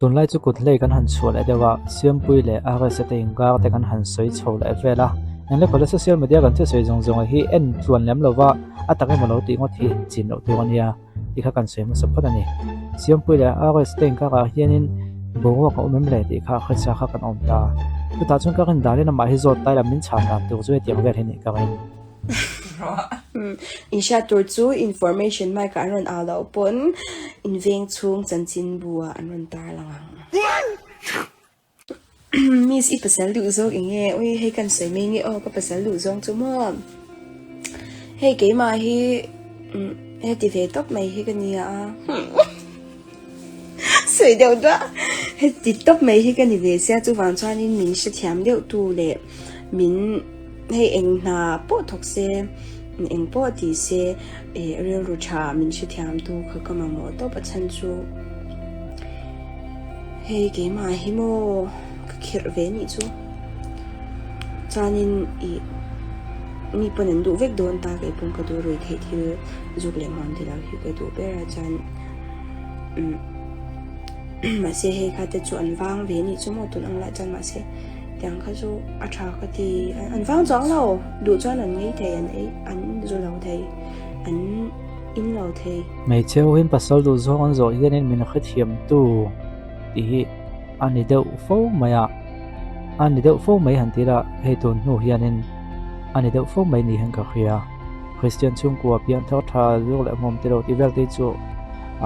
Tunlai chu kut hlei kan han chhuah leh deuh a, Siampui leh RSA te inkar te kan han sawi chho leh vel a. Eng khawla social media kan thusawi zawng zawng hi en tluan lem lova a tak emaw lo tih ngawt hi chin loh tur a nia tih kha kan sawi hmasa phawt a ni. Siampui leh RSA te inkarah hianin boruak a awm em le tih kha hrecha kha kan awm ta. Chutah chuan ka rin danin amah hi zawt tai la min chhan dan tur chu hetiang vel hi nih ka ring. In hriat tur chu information mic ah an rawn au loh pawn in veng chhung chanchinbu ah an rawn tar lang ang. Miss i pasal duh zawk eng nge? Ui hei kan sawi mai nge aw ka pasal duh zawng chu maw? Hei keimah hi heti ve tawp mai hi ka nia a. Sawi deuh duah. Heti tawp mai hi ka ni ve sia chuvang chuanin min hrethiam deuh tu leh min hei eng hna pawh thawk se eng pawh ti se eh rilru tha min hrethiam tu kha ka mamawh tawp a chhan chu hei keimah hi maw ka khirh ve nih chu chuanin ih mi pawn an duh vek dawn ta keipawh ka duh rui theih thil zuk leh hmuam ti lo hi ka duh ber a chuan. Mahse hei kha te chu an vang ve nih chu maw tun ang lah chuan mahse tiang kha chu a tha ka ti an vang chuang lo duh chuan an ngei thei an ei an zu lo thei an in lo thei. Hmeichhe ho hian pasal duh zawng an zawh hianin min hrethiam tu tih hi a ni deuh fo mai a, a ni deuh fo mai han ti ila hei tun hnu hianin a ni deuh fo mai ni hian ka hria. Kristian chhungkua piang thar tha zawk leh hmawm te lo tih vel te hi chu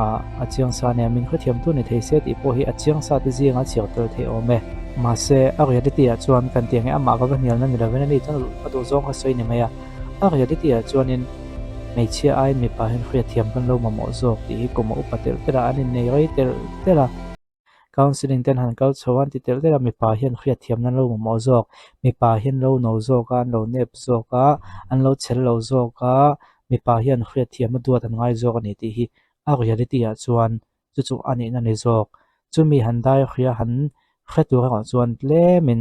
ah a chiang sa nia min hrethiam tu ni thei se tih pawh hi a chiang sa te zinga chhiar tel theih awm e. Mahse a reality ah chuan kan tih ang e amah ka va hnialna ni lovin ani chuan a duh zawng kha sawi ni mai a, a reality ah chuanin hmeichhia aiin mipa hian hriatthiam kan lo mamawh zawk tih hi kum a upa telh telh a, an innei rei telh telh a. Counselling ten han kal chho a, an ti telh telh a, mipa hian hriatthiamna an lo mamawh zawk, mipa hian lo no zawk a, an lo nep zawk a, an lo chhel lo zawk a, mipa hian hriatthiamna duat an ngai zawk a ni tih hi a reality ah chuan chu chu a nihna a ni zawk. Chumi han dai hria han hre tur erawh chuan tlemin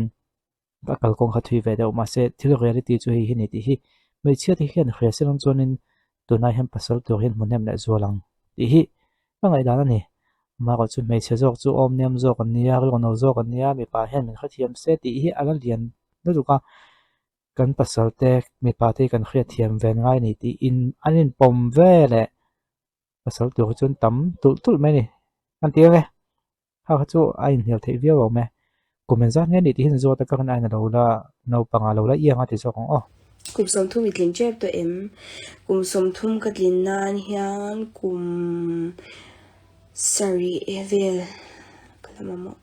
a kalkawng kha thui ve deuh mahse thil reality chu hei hi ni tih hi hmeichhia te hian hria se lang chuanin tunlai hian pasal tur hian hmuhnem leh zual ang tih hi ka ngaihdan a ni. Amaherawh chu hmeichhe zawk chu awm nem zawk an nia rilru zawk an nia mipa hian min hrethiam se tih hi a la lian lutuk a, kan pasal te mipa te hi kan hriatthiam ve ngai a ni tih in an inpawm ve leh pasal tur hi chuan tam tulh tulh mai a ni an ti ang e. Kha kha chu a inhnial theih viau awm e. Kum engzat nge ni tih hian zawt a ka rawn ain a lo la naupang ah lo la iang a ti zawk ang aw. Kum 30 i tlin tep tawh em? Kum 30 ka tlin nan hian kum sarih vel ka la mamawh.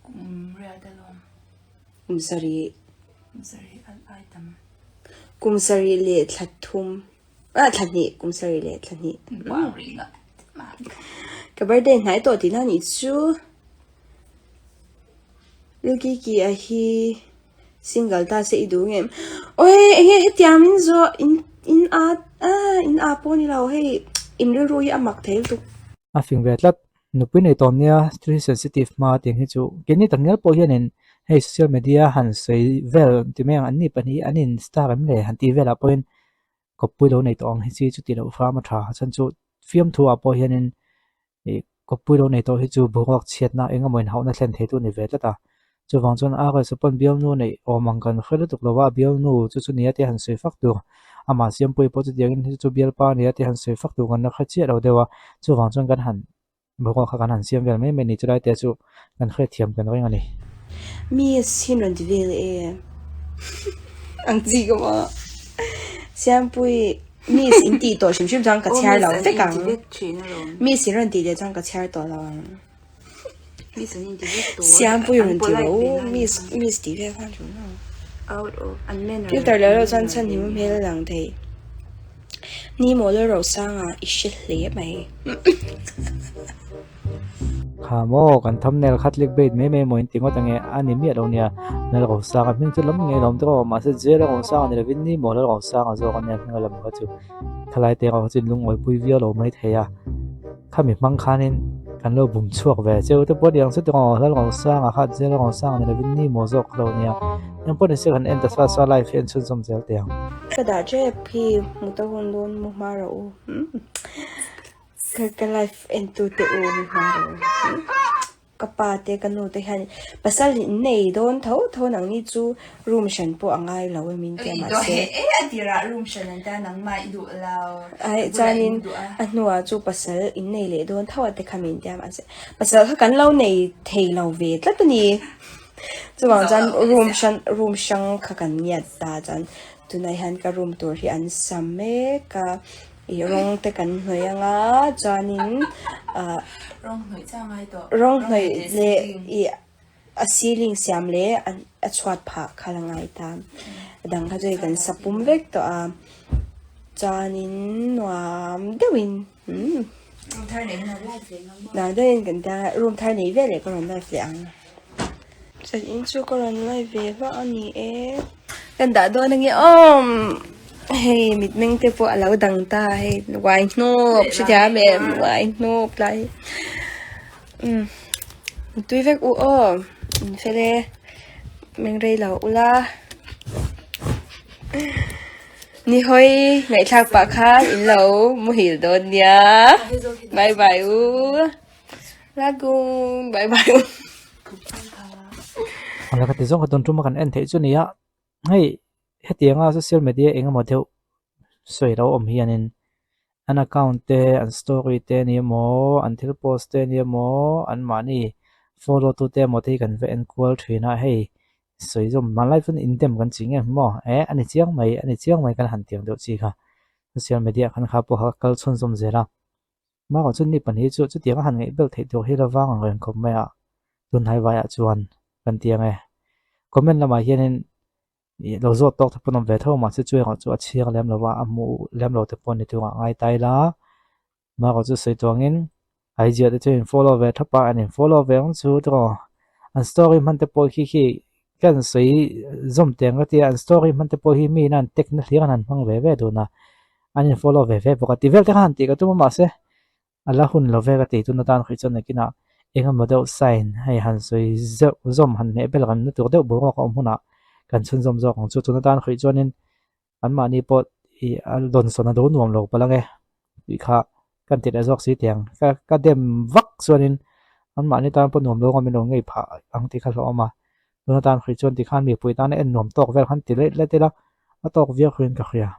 Kum riat alawm. Kum sarih. Kum sarih ai tam. Kum sarih leh thla thum. Ah thla hnih kum sarih leh thla hnih. Ka birthday hnai tawh tihna nih chu. Lilkiki a hi single ta se i duh ngem. Oi enge hetiang min zawh in in a ah in a pawh ni lo hei in rilru hi a mak thei lutuk. A fing ve tlat. Nupui nei tawh nia thil hi sensitive hma tih hi chu keini takngial pawh hianin hei social media han sawi vel ti mai ang an ni pahnih an in star em le han tih velah pawhin kawppui lo nei tawh ang hi chi chuti loh hram a tha a chhan chu fiamthu ah pawh hianin ih kawppui lo nei tawh hi chu boruak chhiatna eng emaw inhauhna thlen thei tu a ni ve tlat a chuvang chuan a rsa pawn bialnu neih awm ang kan hre lutuk lo a bialnu chu chu nia te han sawi fak tur amah siampuii pawh chutiangin hi chu bialpa nia te han sawi fak tur kan la hre chiah lo deuh a chuvang chuan kan han Boruak kha kan han siam vel mai mai ni chulai te chu kan hriatthiam kan ring a ni. Miss hi rawn ti vel e ang chi ka maw Siampui miss in tih tawh hrim hrim chuan ka chhiar lo vek ang miss in rawn tih leh chuan ka chhiar tawh lo ang Siampui rawn ti rawh u miss miss tih vel khan ṭul lo filter leh loh chuan chhan him hmel a lang thei. Ni maw Lalrosanga i hre hle mai. Kha maw kan thumbnail kha click bait mai mai maw in ti ngawt ange a ni miah lo nia Lalrosanga hming chu lam ngei lawm tawh mahse J Lalrosanga ni lovin ni maw Lalrosanga zawk ania hming a lam kha chu thalai te erawh chu lungawi pui viau lo mai thei a. Khami hmang khanin kan lo bum chhuak ve cheu te pawh aniang chu tiraw Lalrosanga kha J Lalrosanga ni lovin ni maw zawk kha lo nia eng pawh ni se kan en ta sa sa live hi en chhunzawm zel teh ang. Ka dah tep hi hmu ta hun dawn mu hma rawh u. Ka ka live en tu te u mi hma ro ka pa te ka nu te hian pasal in nei dawn tho tho nang ni chu room hran pawh a ngai lo em in tia mahse ai chuanin a hnuah chu pasal in nei leh dawn tho a te kha min tia mahse pasal kha kan lo nei thei lo ve tlat a ni chuvang chuan room hran room hrang kha kan ngiat ta chuan tunah hian ka room tur hi an sa mek a. Ih rawng te kan hnawih anga chuanin ah Rawng hnawih chiang ngai tawh. Rawng hnawih leh ih a ceiling siam leh a chhuat phah kha la ngai ta. A dang kha chu hei kan sa pum vek tawh a chuanin nuam deuhin umm Room thar nei hun a live leh ngam a. Nuam deuhin kan tia room thar nei vel leh ka rawn live leh ang. Zan in chu ka rawn live ve hlauh a ni e. Kan dah dawn ange awm hei mitmeng te pawh a lo dang ta hei uai hnawp hrethiam em uai hnawp lai umm tui vek u aw in fel e meng rei lo ula ni hawi ngaihthlak pah khan in lo muhil dawn nia bye bye u. Lagun bye bye u. Awle ka ti zawng kha tun tum a kan en theih chu nia hei hetianga social media eng emaw deuh sawi lo awm hianin an account te an story te ni emaw an thil post te ni emaw an mahni follow tu te emaw te hi kan va en kual thin a hei sawi zawm hmanlai chuan in dem kan ching em maw eh a ni chiang mai a ni chiang mai kan han tiang deuh chi kha social media ah khan kha pawh kha kal chhunzawm zel a. Mahrawh chu ni pahnih chu chutiang a han ngaih belh theih tur hi la vang ang reng khawp mai a, tun hnaivaiah chuan kan ti ang e. Comment lamah hianin ih lo zawt tawk te pawh an awm ve tho mahse chu erawh chu a chhiar lem lo va, a hmuh lem lo te pawh ni turah ngai ta ila. Mahrawh chu sawi tuangin IG ah te chuan in follow ve thap a, an in follow ve ang chu tiraw. An story hman te pawh khi khi kan sawi zawm teng ka ti a, an story hman te pawh hi mi in an tag na hlir an han hmang ve ve dun a. An in follow ve ve bawk a, ti vel te kha han tih ka tum a mahse a la hun lo ve ka ti tun atan khuih chuan nakinah eng emaw deuh sign hei han sawi zeuh zawm han hmeh bel kan na tur deuh boruak a awm hunah kan chhunzawm zawk ang chu tun atan khuih chuanin anmahni pawh ih a dawnsawn a do nuam lo palh ang e tih kha kan ti leh zawk si teh ang ka ka dem vak chuanin anmahni tan pawh nuam lo ang a min lo ngei phah ang tih kha hlauhawm a tun atan khuih chuan tikhan mipui tana en nuam tawk vel khan ti let let ila a tawk viau khuin ka hria.